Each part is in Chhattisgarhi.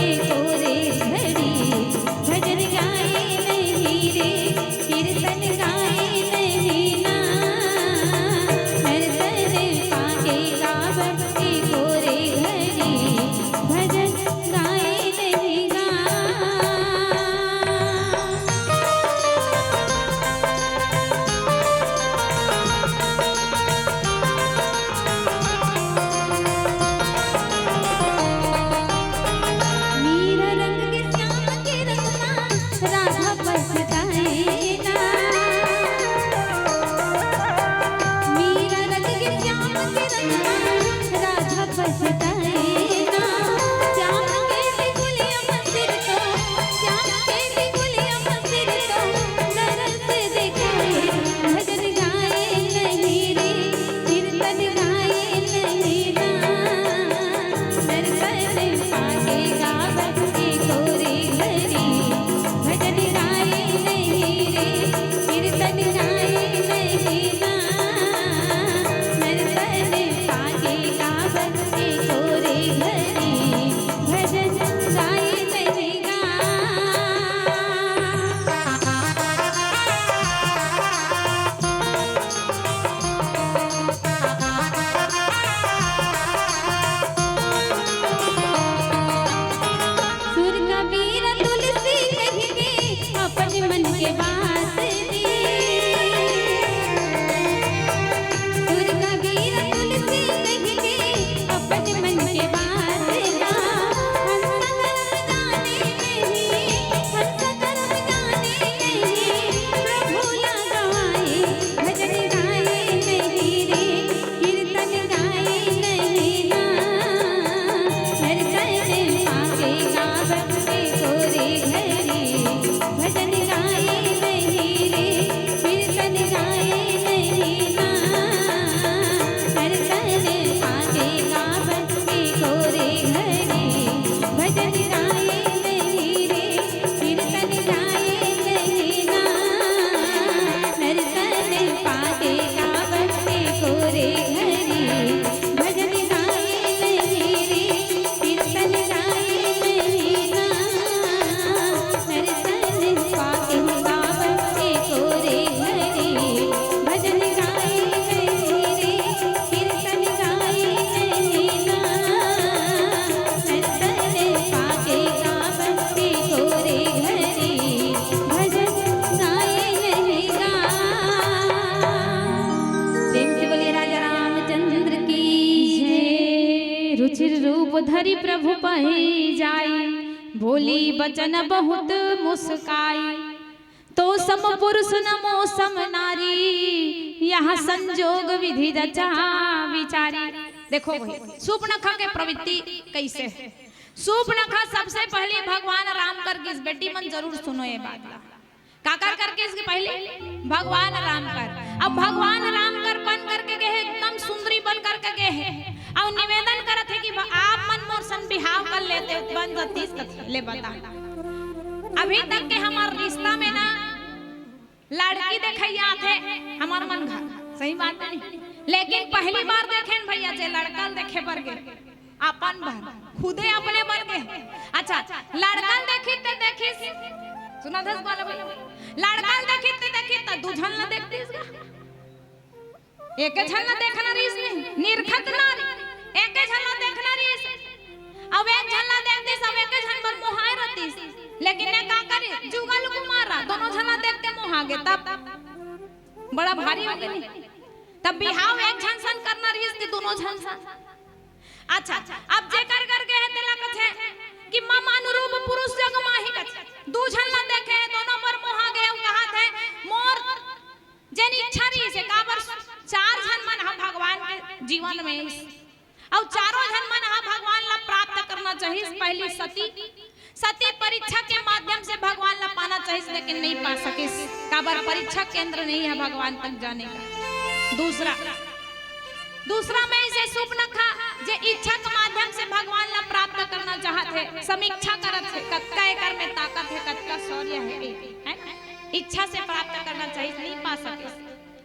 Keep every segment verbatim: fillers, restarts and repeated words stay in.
एको रे घड़ी भजन गाए नहीं रे, कीर्तन गाए नहीं ना। नर्तन पाके गावत एको रे घड़ी भजन गाए नहीं गा। मीरा रंग के श्याम के रंग मा राधा पछताए ना। मीरा रंग के श्याम के रंग मा राधा पछताए ना। श्याम के टिकुलिया मंदिर तो, श्याम के टिकुलिया मंदिर तो नरस दिखाए। भजन गाए नहीं रे, कीर्तन गाए नहीं ना। नर्तन पाके गावत एको रे घड़ी भजन गाए नहीं रे, कीर्तन गाए नहीं ना। नर्तन पाके गावत एको रे घड़ी भजन गाए नहीं गा। सुर कबीर तुलसी कहि के अपन मन के बात दी। सुर कबीर तुलसी कहि के अपन मन के बात दा। हंस करम जाने नहीं, हंस करम जाने नहीं, प्रभु ला गवाए। भजन गाए नहीं रे, कीर्तन गाए नहीं ना। नर्तन पाके गावत एको रे घड़ी भजन गाए नहीं रे, कीर्तन गाए नहीं ना। नर्तन पाके गावत एको रे घड़ी भजन गाए नहीं रे, कीर्तन गाए नहीं ना। नर्तन पाके गावत एको रे घड़ी भजन गाए नहीं रे, कीर्तन गाए नहीं ना। नर्तन पाके गावत एको रे घड़ी भजन गाए नहीं रे, कीर्तन गाए नहीं ना। नर्तन पाके गावत एको रे घड़ी भजन गाए नहीं गा। प्रेम से बोलिए राजा रामचंद्र की जय। रुचिर रूप धरि प्रभु पहि जाई, बोली बचन बहुत मुस्काई। तो सम पुरुष न मो सम नारी, यह संजोग विधि रचा विचारी। देखो वही सूर्पनखा के प्रवृत्ति कैसे है। सूर्पनखा सबसे पहली भगवान राम कर गिस, बेटी मन जरूर सुनो ये बात ला। काकर कर गिस के पहली भगवान राम कर। अब भगवान राम कर बन करके गए हे, एकदम सुंदरी बन करके गए हे। अब निवेदन करत हे कि भ-, आप मन मोर सन बिहाव कर लेते, बन जतीस त ले बता। अभी तक के हमार रिश्ता में ना लड़की देखइया आथे हमार मन घर, सही बात नहीं, लेकिन पहली बार देखेन भैया जे लड़का ल देखे बर गे, अपन बर, खुदे अपने बर गे। अच्छा, लड़का ल देखिस ते देखिस, सुना धस वाला भाई, लड़का ल देखिस ते देखिस त दू झन ल देखतिस गा। एके झन ला देखना रहिस नहीं, निरखत नारी, एके झन ला देखना रहिस। अब एक झन ला देखतिस, अब एके झन बर मोहाय रहतिस। लेकिन ने का करे, जुगल कुमारा, दोनों झन ला देख के मोहा गे, तब बड़ा भारी हो गे नहीं। तब बिहाव एक झन सन करना रहिस कि दोनों झन सन। अच्छा, अब जेकर कर गे हे, तेला कथे कि मम अनुरूप पुरुष जग माही कथे। दू झन ला देखे, दोनों बर मोहा गे, अउ कहत हे, मोर जेन इच्छा रहिस हे, काबर चार झन मन ह भगवान के जीवन में आइस, अउ चारों झन मन ह भगवान ला प्राप्त करना चाहिस। पहली सती, सती परीक्षा के माध्यम से भगवान ला पाना चाहिस, लेकिन नहीं पा सकिस, काबर परीक्षा केंद्र नहीं है भगवान तक जाने का। दूसरा, दूसरा में इसे सुपनखा जे इच्छा के माध्यम से भगवान ला प्राप्त करना चाहत हे, समीक्षा करत हे, कतका एकर में ताकत हे, कतका शौर्य हे, है ना? इच्छा से प्राप्त करना चाहिए, नहीं पा सके।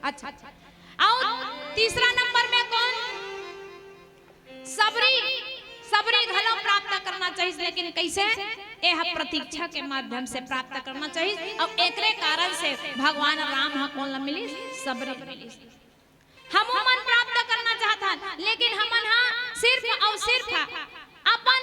अच्छा, अउ तीसरा नंबर में कौन? सबरी, सबरी घलो प्राप्त करना चाहिए, लेकिन कैसे? एह प्रतीक्षा के माध्यम से प्राप्त करना चाहिए। और एकरे कारण से भगवान राम ह कोन ला मिलिस? सबरी मिलिस। हमू मन प्राप्त करना चाहत हन, लेकिन हमन हा सिर्फ और सिर्फ अपन